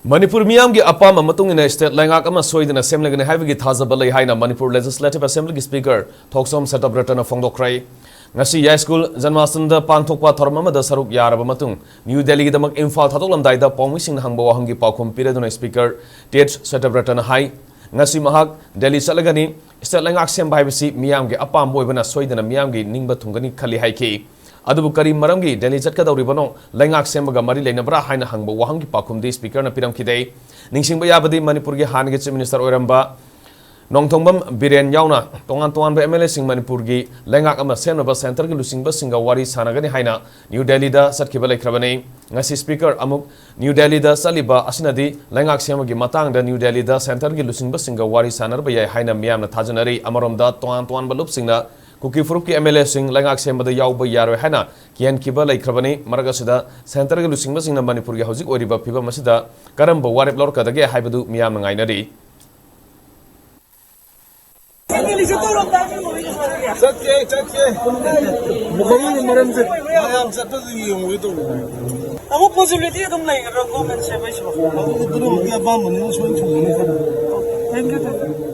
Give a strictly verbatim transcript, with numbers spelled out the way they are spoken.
ꯃꯅꯤꯄꯨꯔ ꯃꯤꯌꯥꯝꯒꯤ ꯑꯄꯥꯝꯕ ꯃꯇꯨꯡ ꯏꯟꯅ state ꯂꯩꯉꯥꯛ ꯑꯃ ꯁꯣꯏꯗꯅ ꯁꯦꯝꯂꯒꯅꯤ ꯍꯥꯏꯕꯒꯤ ꯊꯥꯖꯕ ꯂꯩ ꯍꯥꯏꯅ ꯃꯅꯤꯄꯨꯔ Legislative Assemblyꯒꯤ Speaker ꯊꯣꯛꯆꯣꯝ ꯁꯇꯕ꯭ꯔꯇꯅ ꯐꯣꯡꯗꯣꯛꯈ꯭ꯔꯦ꯫ ꯉꯁꯤ ꯌꯥꯏꯁ꯭ꯀꯨꯜ ꯖꯟꯃꯥꯁꯇꯃꯤꯗ ꯄꯥꯡꯊꯣꯛꯄ ꯊꯧꯔꯝ ꯑꯃꯗ ꯁꯔꯨꯛ ꯌꯥꯔꯕ ꯃꯇꯨꯡ ꯅ꯭ꯌꯨ ꯗꯦꯜꯂꯤꯒꯤꯗꯃꯛ ꯏꯝꯐꯥꯜ ꯊꯥꯗꯣꯛꯂꯝꯗꯥꯏꯗ ꯄꯥꯎꯃꯤꯁꯤꯡꯅ ꯍꯪꯕ ꯋꯥꯍꯪꯒꯤ ꯄꯥꯎꯈꯨꯝ ꯄꯤꯔꯗꯨꯅ Speaker ꯇꯦꯖ ꯁꯇꯕ꯭ꯔꯇꯅ ꯍꯥꯏ, ꯉꯁꯤ ꯃꯍꯥꯛ ꯗꯦꯜꯂꯤ ꯆꯠꯂꯒꯅꯤ꯫ State ꯂꯩꯉꯥꯛ ꯁꯦꯝꯕ ꯍꯥꯏꯕꯁꯤ ꯃꯤꯌꯥꯝꯒꯤ ꯑꯄꯥꯝꯕ ꯑꯣꯏꯕꯅ ꯁꯣꯏꯗꯅ ꯃꯤꯌꯥꯝꯒꯤ ꯅꯤꯡꯕ ꯊꯨꯡꯒꯅꯤ ꯈꯜꯂꯤ ꯍꯥꯏꯈꯤ꯫ ꯑꯗꯨꯕꯨ ꯀꯔꯤ ꯃꯔꯝꯒꯤ ꯗꯦꯜꯂꯤ ꯆꯠꯀꯗꯧꯔꯤꯕꯅꯣ, ꯂꯩꯉꯥꯛ ꯁꯦꯝꯕꯒ ꯃꯔꯤ ꯂꯩꯅꯕ꯭ꯔꯥ ꯍꯥꯏꯅ ꯍꯪꯕ ꯋꯥꯍꯪꯒꯤ ꯄꯥꯎꯈꯨꯝꯗꯤ Speakerꯅ ꯄꯤꯔꯝꯈꯤꯗꯦ꯫ ꯅꯤꯡꯁꯤꯡꯕ ꯌꯥꯕꯗꯤ ꯃꯅꯤꯄꯨꯔꯒꯤ ꯍꯥꯟꯅꯒꯤ Chief Minister ꯑꯣꯏꯔꯝꯕ ꯅꯣꯡꯊꯣꯝꯕꯝ ꯕꯤꯔꯦꯟ ꯌꯥꯎꯅ ꯇꯣꯉꯥꯟ ꯇꯣꯉꯥꯟꯕ MLAꯁꯤꯡ ꯃꯅꯤꯄꯨꯔꯒꯤ ꯂꯩꯉꯥꯛ ꯑꯃ ꯁꯦꯝꯅꯕ centreꯒꯤ ꯂꯨꯆꯤꯡꯕꯁꯤꯡꯒ ꯋꯥꯔꯤ ꯁꯥꯟꯅꯒꯅꯤ ꯍꯥꯏꯅ ꯅ꯭ꯌꯨ ꯗꯦꯜꯂꯤꯗ ꯆꯠꯈꯤꯕ ꯂꯩꯈ꯭ꯔꯕꯅꯤ꯫ ꯉꯁꯤ Speaker ꯑꯃꯨꯛ ꯅ꯭ꯌꯨ ꯗꯦꯜꯂꯤꯗ ꯆꯠꯂꯤꯕ ꯑꯁꯤꯅꯗꯤ ꯂꯩꯉꯥꯛ ꯁꯦꯝꯕꯒꯤ ꯃꯇꯥꯡꯗ ꯅ꯭ꯌꯨ ꯗꯦꯜꯂꯤꯗ centreꯒꯤ ꯂꯨꯆꯤꯡꯕꯁꯤꯡꯒ ꯋꯥꯔꯤ ꯁꯥꯟꯅꯔꯕ ꯌꯥꯏ ꯍꯥꯏꯅ ꯃꯤꯌꯥꯝꯅ ꯊꯥꯖꯅꯔꯤ꯫ ꯑꯃꯔꯣꯝꯗ ꯇꯣꯉꯥꯟ ꯇꯣꯉꯥꯟꯕ ꯂꯨꯞꯁꯤꯡꯅ ꯀꯨꯀꯤ ꯐꯨꯔꯨꯞꯀꯤ MLAꯁꯤꯡ ꯂꯩꯉꯥꯛ ꯁꯦꯝꯕꯗ ꯌꯥꯎꯕ ꯌꯥꯔꯣꯏ ꯍꯥꯏꯅ ꯀꯤꯍꯟꯈꯤꯕ ꯂꯩꯈ꯭ꯔꯕꯅꯤ꯫ ꯃꯔꯛ ꯑꯁꯤꯗ centreꯒꯤ ꯂꯨꯆꯤꯡꯕꯁꯤꯡꯅ ꯃꯅꯤꯄꯨꯔꯒꯤ ꯍꯧꯖꯤꯛ ꯑꯣꯏꯔꯤꯕ ꯐꯤꯕꯝ ꯑꯁꯤꯗ ꯀꯔꯝꯕ ꯋꯥꯔꯦꯞ ꯂꯧꯔꯛꯀꯗꯒꯦ ꯍꯥꯏꯕꯗꯨ ꯃꯤꯌꯥꯝꯅ ꯉꯥꯏꯅꯔꯤ꯫ ꯆꯠꯀꯦ, ꯆꯠꯀꯦ꯫ ꯃꯔꯨ ꯃꯔꯝꯁꯦ꯫ ꯃꯌꯥꯝ ꯆꯠꯄꯗꯨ ꯌꯦꯡꯉꯨꯒꯦ ꯇꯧꯕꯅꯦ꯫ ꯑꯃꯨꯛ possibility ꯑꯗꯨꯝ ꯂꯩꯒꯗ꯭ꯔꯣ government ꯁꯦꯝꯕꯩꯁꯤꯕꯣ? ꯑꯗꯨꯗꯤ ꯑꯄꯥꯝꯕꯅꯤꯅ ꯁꯣꯏ ꯊꯨꯡꯒꯅꯤ ꯈꯜꯂꯤ꯫ Thank you, thank you.